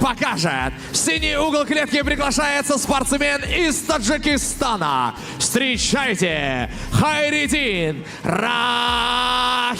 покажет. В синий угол клетки приглашается спортсмен из Таджикистана. Встречайте, Хайриддин Рахимов!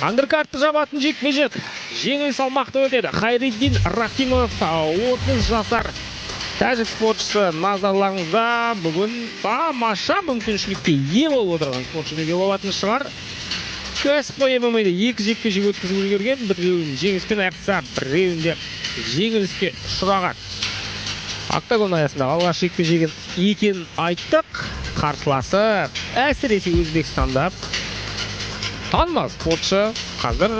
Андеркартты жабатын жекпе-жек жеңіл салмақта өтеді. Хайриддин Рахимов, 30 жасар тәжік спортшысы, назарларыңызда. Бүгін тамаша мүмкіншілікке ие болып отырған спортшы деуге болатын шығар. Кәсіпқой ММА-де екі жекпе-жек өткізіп үлгерген, біреуін жеңіспен аяқтаса, біреуінде жеңіліске ұшыраған. Октагон аясында алғаш жекпе-жегін екенін айттық. Қарсыласы әсіресе Өзбекстанда танымал спортшы. Қазір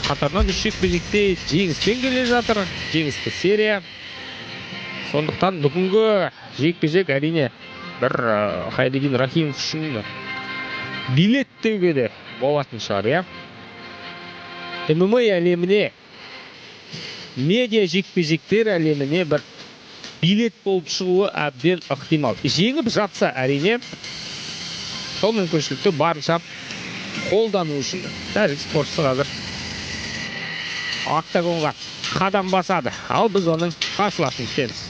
қатарынан үш жекпе-жекте жеңіспен келе жатыр, жеңісті серия. Сондықтан бүгінгі жекпе-жек, әрине, бір Хайриддин Рахимов үшін билет деуге де болатын шығар, иә, ММА әлеміне, медиа жекпе-жектер әлеміне бір билет болып шығуы әбден ықтимал. Жеңіп жатса, әрине, сол мүмкіншілікті барынша қолдану үшін тәжік спортшысы қазір октагонға қадам басады. Ал біз оның қарсыласын күтеміз.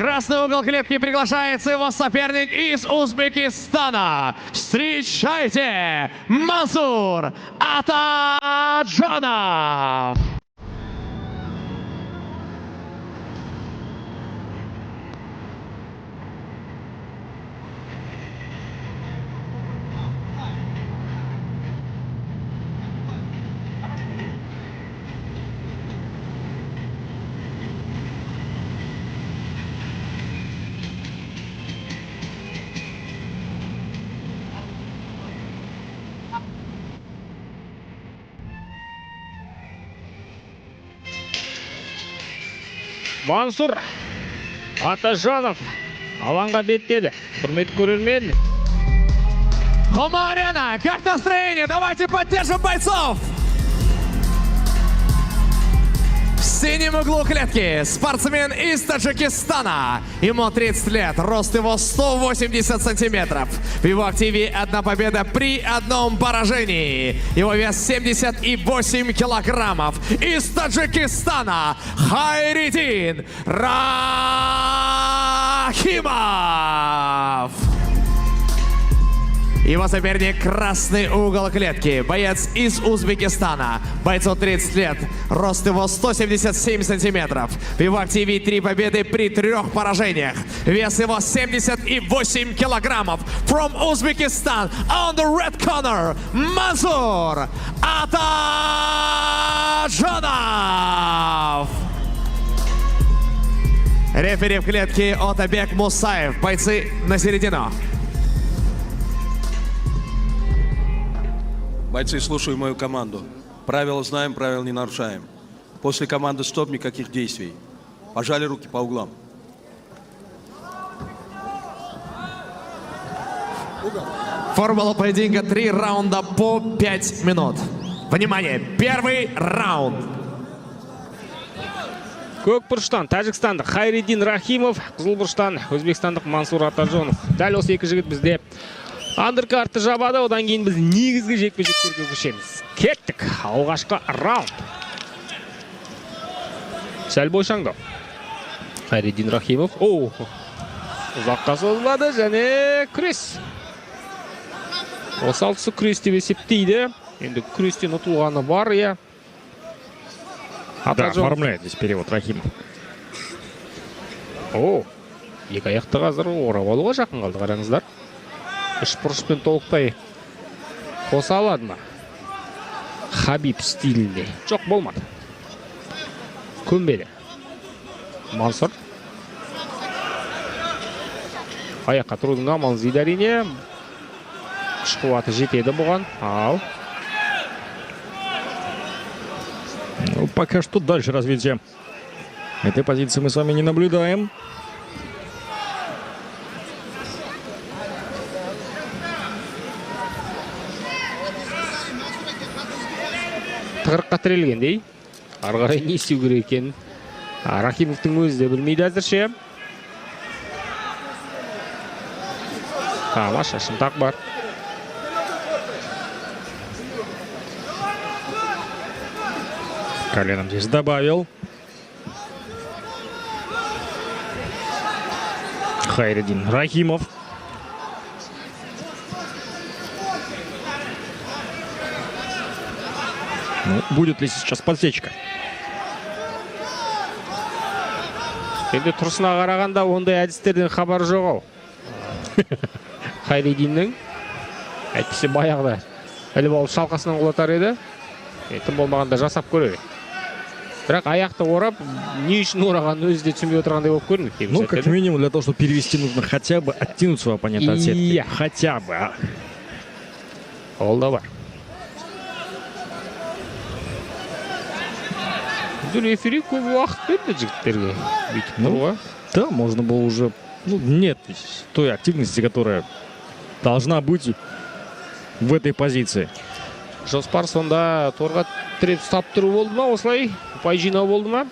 Красный угол клетки приглашается его соперник из Узбекистана. Встречайте, Мансур Атаджанов! Мансұр Атажанов алаңға беттеді, құрметті көрермен. Хумо Арена, как настроение? Давайте поддержим бойцов! В синем углу клетки спортсмен из Таджикистана. Ему 30 лет, рост его 180 сантиметров. В его активе одна победа при одном поражении. Его вес 78 килограммов. Из Таджикистана Хайриддин Рахимов. Его соперник — красный угол клетки. Боец из Узбекистана. Бойцу 30 лет. Рост его 177 сантиметров. В его активе три победы при трех поражениях. Вес его 78 килограммов. From Uzbekistan, on the red corner, Мансур Атаджонов. Рефери в клетке Отабек Мусаев. Бойцы на середину. Бойцы, слушаю мою команду. Правила знаем, правил не нарушаем. После команды «Стоп» никаких действий. Пожали руки по углам. Формула поединка: три раунда по 5 минут. Внимание, первый раунд. Көк бұрыштан тәжікстандық Хайриддин Рахимов, қызыл бұрыштан өзбекстандық Мансур Атажонов. Дәл осы екі жігіт бізде андеркартты жабады. Одан кейін біз негізгі жекпе жектерге көшеміз. Кеттік, алғашқы раунд. Сәл бойшаңдау Хайриддин Рахимов. О, ұзаққа созылады және күрес. Осал тұсы күрес деп есептейді. Енді күрестен ұтылғаны бар, иә. Да, Атажонов. Оформляет здесь перевод Рахимов. О, екі аяқты қазір орап алуға жақын қалды, қараңыздар. Үш бұрышпен толықтай қоса алады ма? Хабиб стилінде. Жоқ, болмады. Көнбеді. Мансұр. Аяққа тұрудың амалын іздейді, әрине. Күш қуаты жетеді бұған. Ал. Ну, пока что дальше развития этой позиции мы с вами не наблюдаем. Тығырыққа тірелгендей. Ары қарай не істеу керек екенін Рахимовтың өзі де білмейді әзірше. Тамаша, шынтақ бар. Коленом здесь добавил Хайридин Рахимов. Ну, будет ли сейчас подсечка? Енді тұрысына қарағанда, ондай әдістерден хабары жоқ ау Хайридиннің. Әйтпесе баяғыда іліп алып, шалқасынан құлатар еді. Тым болмағанда жасап көрер. Бірақ аяқты орап, не үшін орағанын өзі де түсінбей отырғандай болып көрінеді кейбір Ну, как сәттерде. Минимум, для того, чтобы перевести, нужно хотя бы оттянуть своего оппонента от сетки. Иә. Хотя бы. А. Ол да бар. Рефери көп уақыт берді жігіттерге бүйтіп Ну, тұруға. Да, можно было уже. Ну, нет той активности, которая должна быть в этой позиции. Жоспар сонда торға тіреп ұстап тұру болды ма, осылай ұпай жинау болды ма?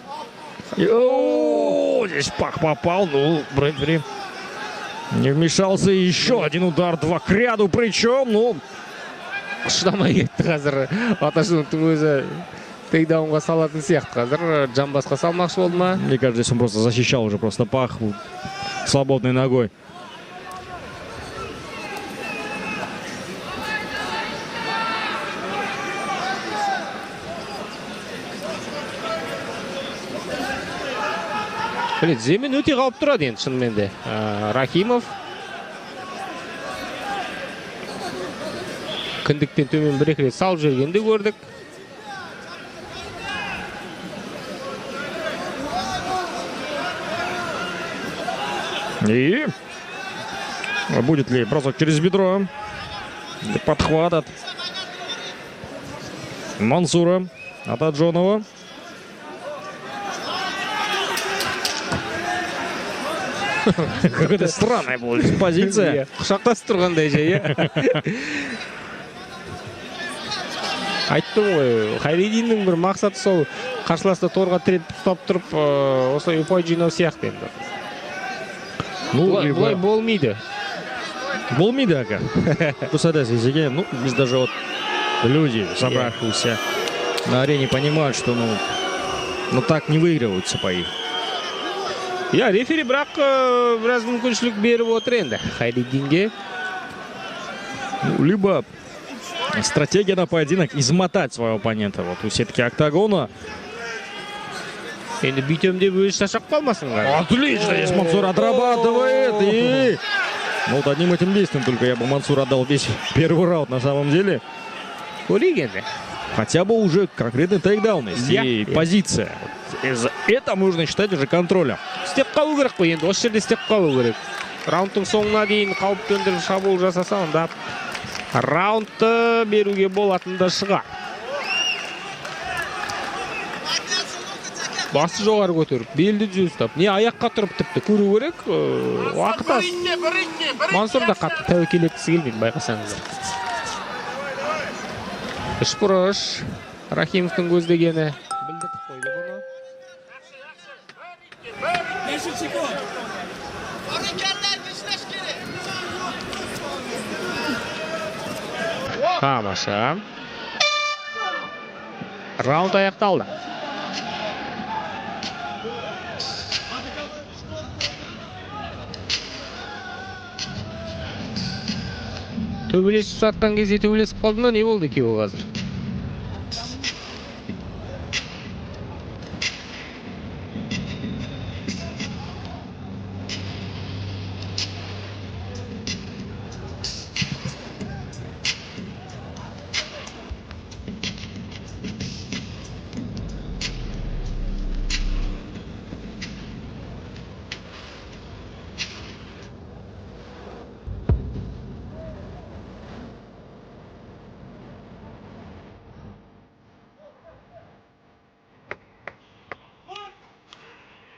О, здесь пах попал. Ну, рефери не вмешался. Еще один удар, два кряду. Причем, ну, Шыдамай кетті қазір Атажоновтың өзі. Тейкдаунға салатын сияқты, қазір жамбасқа салмақшы болды ма? Мне кажется, здесь он просто защищал уже просто пах свободной ногой. Міне, тіземен өте қауіп тұрады енді шынымен де. Рахимов кіндіктен төмен бір екі рет салып жібергенін де көрдік. И будет ли бросок через бедро? Подхват от Мансура Атаджонова. Какая-то странная была позиция. Иә, құшақтасып тұрғандай жай, иә. Айттым ғой, Хайридиннің бір мақсаты сол қарсыласты торға тіреп ұстап тұрып, осылай ұпай жинау сияқты енді. Ну, Бұлай болмайды. Болмайды, ага. Дұрыс Есеке. Ну, здесь даже вот люди, собравшиеся на арене, понимают, что, ну так не выигрываются бои. Иә, рефери бірақ біраз мүмкіншілік беріп отыр енді Хайридинге. Ну, либо стратегия на поединок измотать своего оппонента. Вот у сетки октагона. Енді бүйтем деп өзі шаршап қалмасын қазір. Отлично, здесь Мансур отрабатывает. И... Ну, вот одним этим действием только я бы Мансур отдал весь первый раунд на самом деле. Көрейік енді. Хотя бы уже конкретный тейкдаун есть и позиция. Вот это можно считать уже контролем. Істеп қалу керек қой енді, осы жерде істеп қалу керек. Раундтың соңына дейін қауіп төндіріп шабуыл жасаса, онда раундты беруге болатын да шығар. Басы жоғары көтеріп, белді түзу ұстап, не аяққа тұрып тіпті көру керек. Уақыт аз. Мансұр да қатты тәуекел еткісі келмейді, байқасаңыздар. Үшбұрыш Рахимовтың көздегені. Білдіртіп қойды бұны. 10 секунд. Тамаша. Раунд аяқталды. Төбелесіп жатқан кезде төбелесіп қалды ма, не болды екеуі қазір?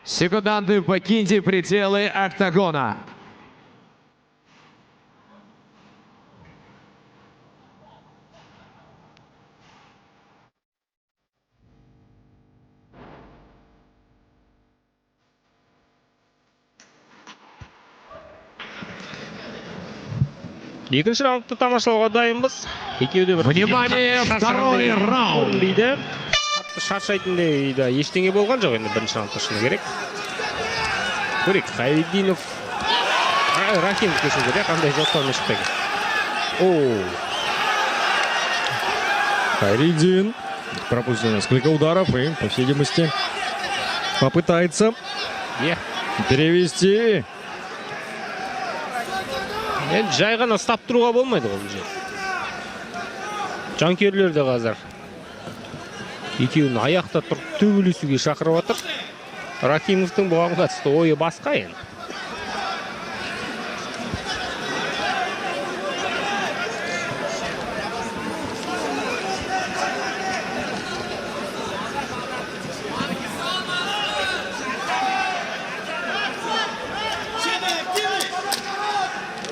Секунданты, покиньте пределы октагона. Екінші раундты тамашалауға дайынбыз. Екеуі де бір Внимание, второй раунд. Көрінбейді. Қатты шаршайтындай да ештеңе болған жоқ енді бірінші раундта, шыны керек. Көрейік, Хайреддинов, Рахимов, кешіріңіздер, иә, қандай жоспармен шықты екен. О! Хайреддин пропустил несколько ударов и, по всей видимости, попытается перевести. Енді жай ғана ұстап тұруға болмайды ғой бұл жерде. Жанкүйерлер де қазір екеуін аяқта тұрып төбелесуге шақырып жатыр. Рахимовтың бұған қатысты ойы басқа енді.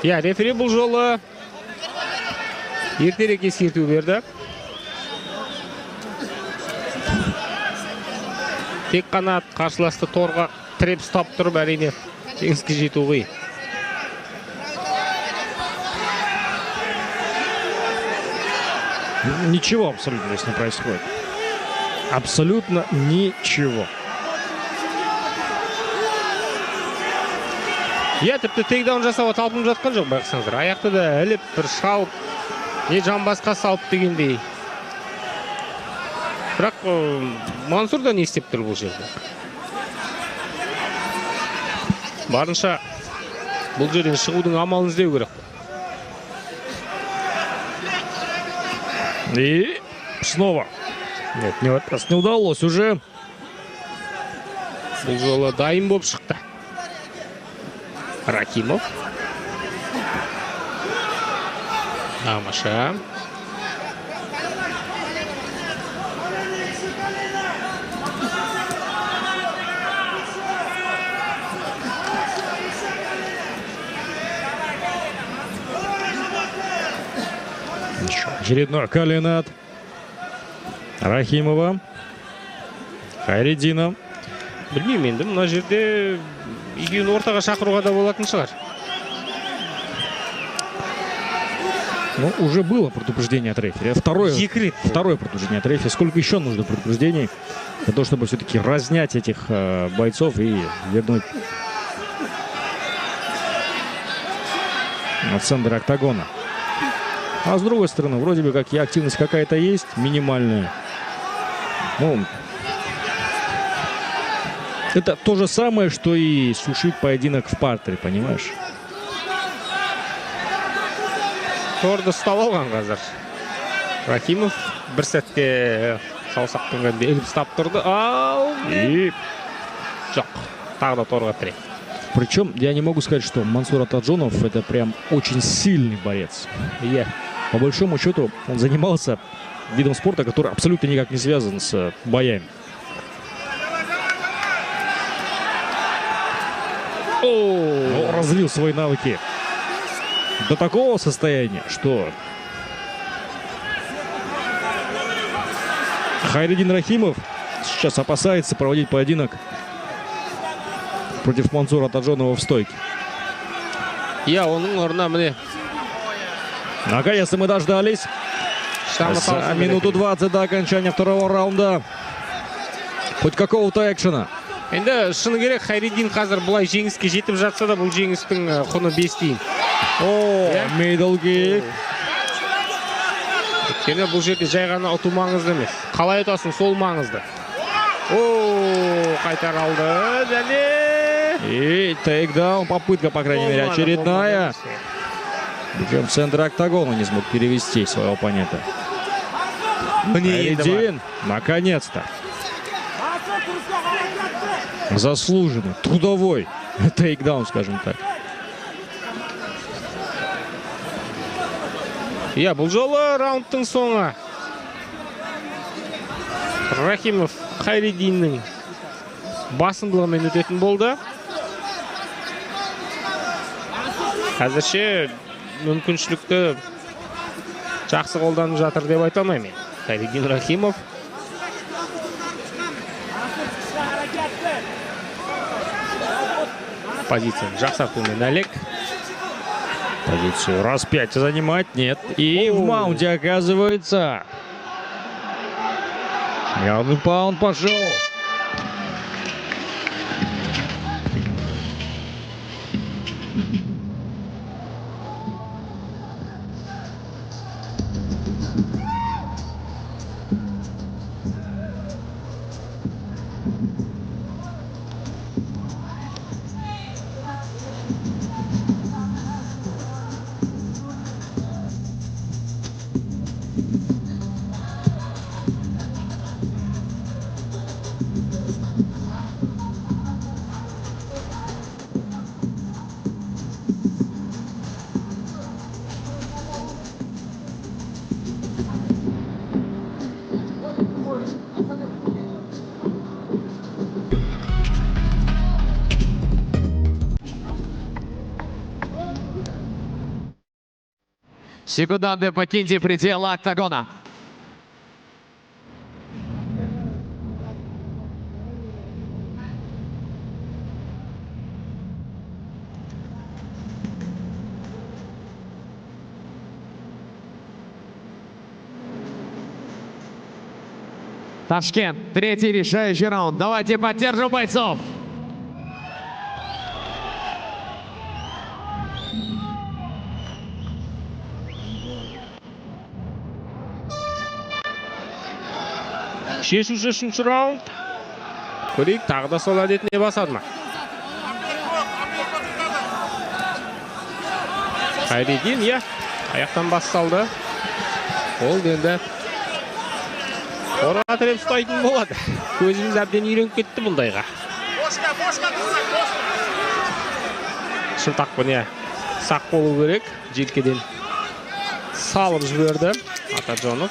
Иә, рефери бұл жолы ертерек ескерту берді. Тек қана қарсыласты торға тіреп ұстап тұрып, әрине, жеңіске жету қиын. Ничего абсолютно здесь не происходит. Абсолютно ничего. Иә, тіпті тейкдаун жасауға талпынып жатқан жоқ, байқасаңыздар. Аяқты да іліп, бір шауып, не жамбасқа салып дегендей. Бірақ Мансұр да не істеп тұр бұл жерде? Барынша бұл жерден шығудың амалын іздеу керек қой. И снова. Нет, не, раз не удалось уже. Бұл жолы дайын болып шықты. Рахимов. Тамаша. Еще очередное колено от Рахимова. Хайреддина. Білмеймін енді, мына жерде екеуін ортаға шақыруға да болатын шығар. Уже было предупреждение от рефери. Второе, Екі рет. второе предупреждение от рефери. Сколько еще нужно предупреждений для того, чтобы все-таки разнять этих бойцов и вернуть на центр октагона? А с другой стороны, вроде бы как и активность какая-то есть, минимальная. Ну, это то же самое, что и сушить поединок в партере, понимаешь? Торды ұстап алған қазір Рахимов. Бір сәтке саусақпен кәдімгідей іліп ұстап тұрды. Ал И жоқ, тағы да торға тіреді. Причем я не могу сказать, что Мансур Атаджонов — это прям очень сильный борец. Иә. По большому счету, он занимался видом спорта, который абсолютно никак не связан с боями. Но развил свои навыки до такого состояния, что Хайридин Рахимов сейчас опасается проводить поединок против Мансура Атаджонова в стойке. Иә, оның орнына, міне. Наконец-то мы дождались. Штамы За салсын керек. минуту 20 до окончания второго раунда. Хоть какого-то экшена. Енді шыны керек, Хайриддин қазір былай жеңіске жетіп жатса да, бұл жеңістің құны 5 тиын. О, Иә. Мидл кик. Өйткені бұл жерде жай ғана ұту маңызды емес, қалай ұтасың, сол маңызды. О, қайтара алды және И тейкдаун. Попытка, по крайней мере, Болмады, очередная. болмады. Причем в центр октагона не смог перевести своего оппонента. Міне енді бар. Хайридин, наконец-то. Заслуженный, трудовой тейкдаун, скажем так. Иә, бұл жолы раундтың соңы Рахимов Хайриддиннің басымдылығымен өтетін болды. Әзірше мүмкіншілікті жақсы қолданып жатыр деп айта алмаймын мен. Хайриддин Рахимов позицияны жақсартумен әлек. Позицию раз пять занимать, нет. И в маунте оказывается. Явный паунд пошел. Секунданты, покиньте пределы октагона. Ташкент, третий решающий раунд. Давайте поддержим бойцов. Шешуші үшінші раунд. Көрейік, тағы да сол әдетіне басады ма Хайриддин? Иә, аяқтан бас салды. Ол енді торға тіреп ұстайтын болады. Көзіміз әбден үйреніп кетті бұндайға. Шынтақпен, иә, сақ болу керек. Желкеден салып жіберді Атаджонов.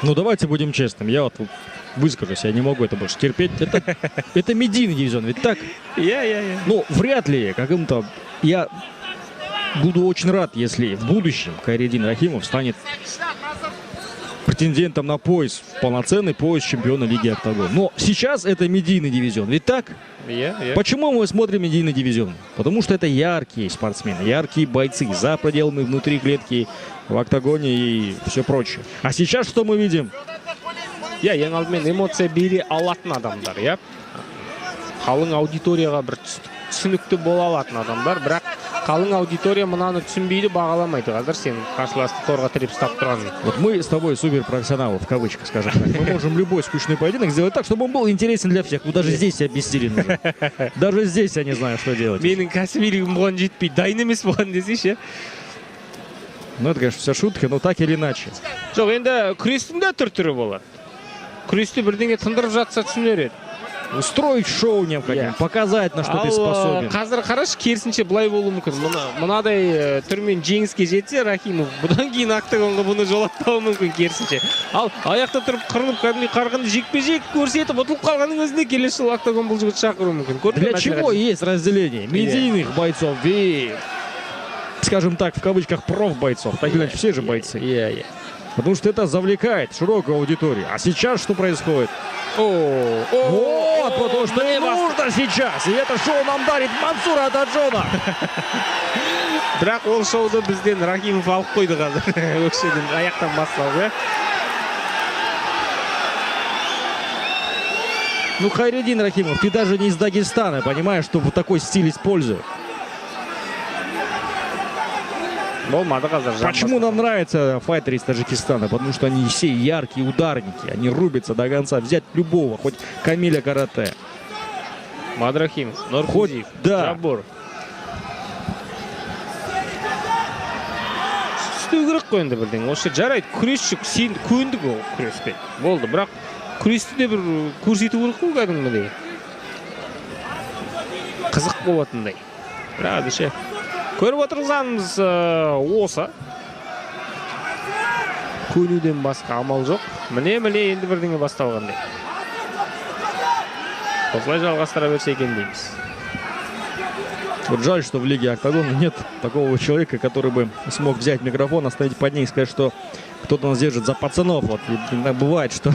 Ну, давайте будем честными. Я вот выскажусь, я не могу это больше терпеть. Это медийный дивизион, ведь так? Иә, иә, иә. Ну, вряд ли каким-то. Я буду очень рад, если в будущем Хайридин Рахимов станет претендентом на пояс, полноценный пояс чемпиона Лиги Октагон. Но сейчас это медийный дивизион, ведь так? Иә, иә. Почему мы смотрим медийный дивизион? Потому что это яркие спортсмены, яркие бойцы за пределами, внутри клетки, в октагоне и все прочее. А сейчас что мы видим? Иә, ең алдымен эмоция бере алатын адамдар, иә, қалың аудиторияға бір түсінікті бола алатын адамдар, бірақ Қалың аудитория мынаны түсінбейді, бағаламайды. Қазір сен қарсыласты торға тіреп ұстап тұрғанын. Вот мы с тобой суперпрофессионалы, в кавычках, скажем так. Мы можем любой скучный поединок сделать так, чтобы он был интересен для всех. Ну, даже здесь я обессилен уже. Даже здесь я не знаю, что делать. Менің кәсібилігім бұған жетпейді, дайын емес бұған десейші. Ну, это, конечно, вся шутка, но так или иначе. Жоқ, енді күрестің де түр түрі болады. Күресте бірдеңе тындырып жатса, түсінер еді. Устроить шоу необходимо, показать, на что ты Ал способен. Қазір қарашы, керісінше былай болуы мүмкін. Мына мынадай түрмен жеңіске жетсе Рахимов, бұдан кейін октагонға бұны жолатпауы мүмкін керісінше. Ал аяқта тұрып, қырылып, кәдімгідей қарқынды жекпе жек көрсетіп, ұтылып қалғанның өзінде келесі жылы октагон бұл жігітті шақыруы мүмкін. Көрдің Для бе, чего Әділғазы? есть разделение медийных бойцов и, скажем так, в кавычках, профбойцов? Так или иначе, все же бойцы. Иә, иә. Потому что это завлекает широкую аудиторию. А сейчас что происходит? О, о, Вот, о, потому что и міне басты. нужно сейчас. И это шоу нам дарит Мансур Атаджонов. Бірақ ол шоуды бізден Рахимов алып қойды қазір. Өкшеден, аяқтан басталып, иә. Ну, Хайредин Рахимов, ты даже не из Дагестана, понимаешь, чтобы такой стиль использовать. Болмады қазір. Почему нам нравятся файтеры из Таджикистана? Потому что они все яркие ударники. Они рубятся до конца. Взять любого, хоть Камиля Карате. Мадрахимов, Нуркузиев, Да. Жабборов. Істеу керек қой енді бірдеңе. Осы жарайды, күресші, сен көндік ол күреспен. Болды, бірақ күресті де бір көрсету керек қой кәдімгідей. Қызық болатындай. Бірақ әзірше көріп отырғанымыз осы. Көнуден басқа амал жоқ. Міне, міне, енді бірдеңе басталғандай. Осылай жалғастыра берсе екен дейміз. Вот жаль, что в Лиге Октагон нет такого человека, который бы смог взять микрофон, остановить под ней и сказать, что кто-то нас держит за пацанов. Вот и иногда бывает, что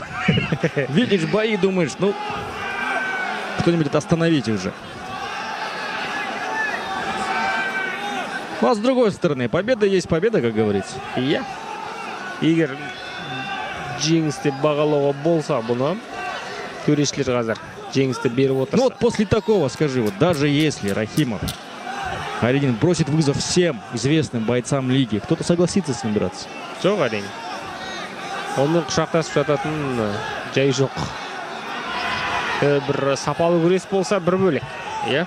видишь бои, думаешь, ну, кто-нибудь это остановите уже. Ну, а с другой стороны, победа есть победа, как говорится. Иә. Егер жеңіс деп бағалауға болса бұны, төрешілер қазір жеңісті беріп отырса. Ну вот после такого, скажи, вот даже если Рахимов Хайредин бросит вызов всем известным бойцам лиги, кто-то согласится с ним драться? Жоқ, әрине. Онымен құшақтасып жататын жай жоқ. Бір сапалы күрес болса бір бөлек. Иә.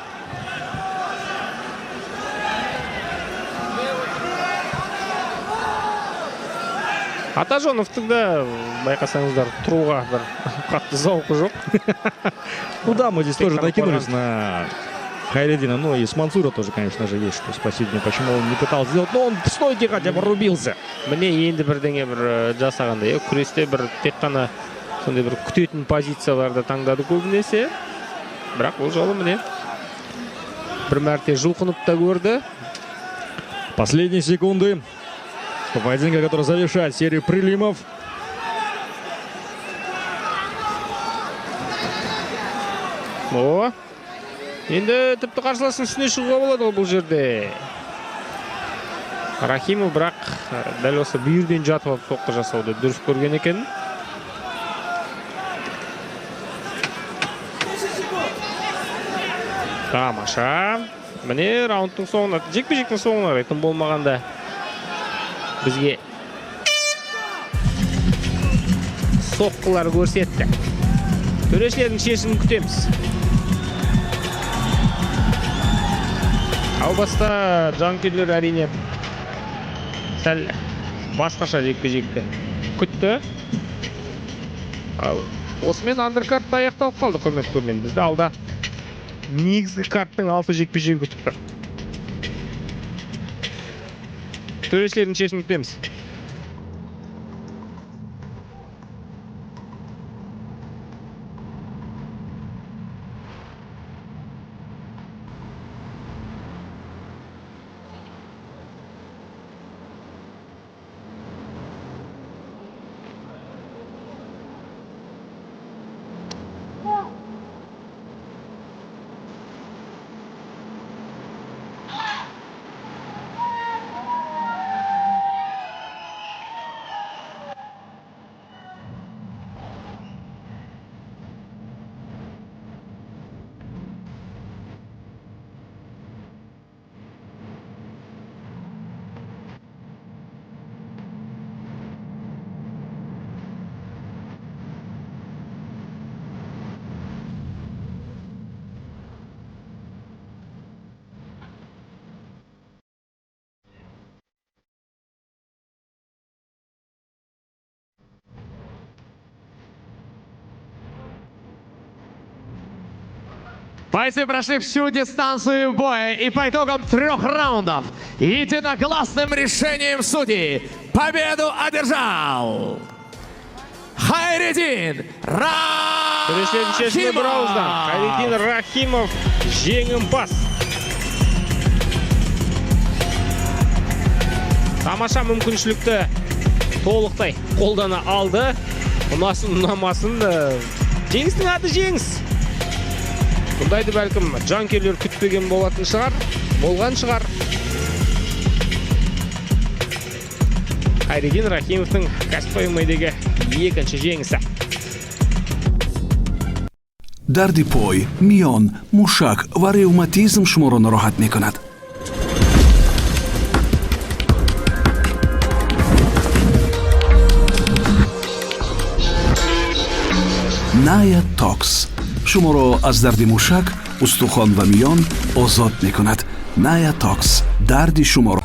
Атажоновтың да, байқасаңыздар, тұруға бір қатты зауқы жоқ. Ну да, мы здесь Тек тоже қана накинулись қорған. На Хайредина. Ну и с Мансура тоже, конечно же, есть что спросить мне, почему он не пытался сделать. Но он в стойке хотя бы рубился. Міне, енді бірдеңе бір жасағандай, иә, күресте бір тек қана сондай бір күтетін позицияларды таңдады көбінесе. Бірақ бұл жолы, міне, бір мәрте жұлқынып та көрді. Последние секунды поединка, который завершает серию прилимов. О, енді тіпті қарсыластың үстіне шығуға болады ғой бұл жерде. Рахимов бірақ дәл осы бүйірден жатып алып соққы жасауды дұрыс көрген екен. Тамаша. Міне, раундтың соңына, жекпе-жектің соңына қарай тым болмағанда бізге соққылар көрсетті. Төрешілердің шешімін күтеміз. Әу баста жанкүйерлер, әрине, сәл басқаша жекпе-жекті күтті. Ал осымен андеркард та аяқталып қалды, құрметті көрермен. Бізді алда негізгі карттың алты жекпе-жегі күтіп тұр. Төрешілердің шешімін күтеміз. Бойцы прошли всю дистанцию боя и по итогам трех раундов единогласным решением судей победу одержал Хайридин Төрешілердің шешімі бір ауыздан. Рахимов! Хайриддин Рахимов жеңімпаз. Тамаша мүмкіншілікті толықтай қолдана алды. Ұнасын, ұнамасын, жеңістің аты жеңіс. Бұндайды бәлкім жанкүйерлер күтпеген болатын шығар, болған шығар. Хайриддин Рахимовтың кәсіпқой ММА-дегі екінші жеңісі. Дарди пой, миён, мушак ва ревматизм шуморо нороҳат мекунад. Ная Токс шуморо аз дарди мушак, устухон ва миён озод мекунад. Ная Токс дарди шуморо.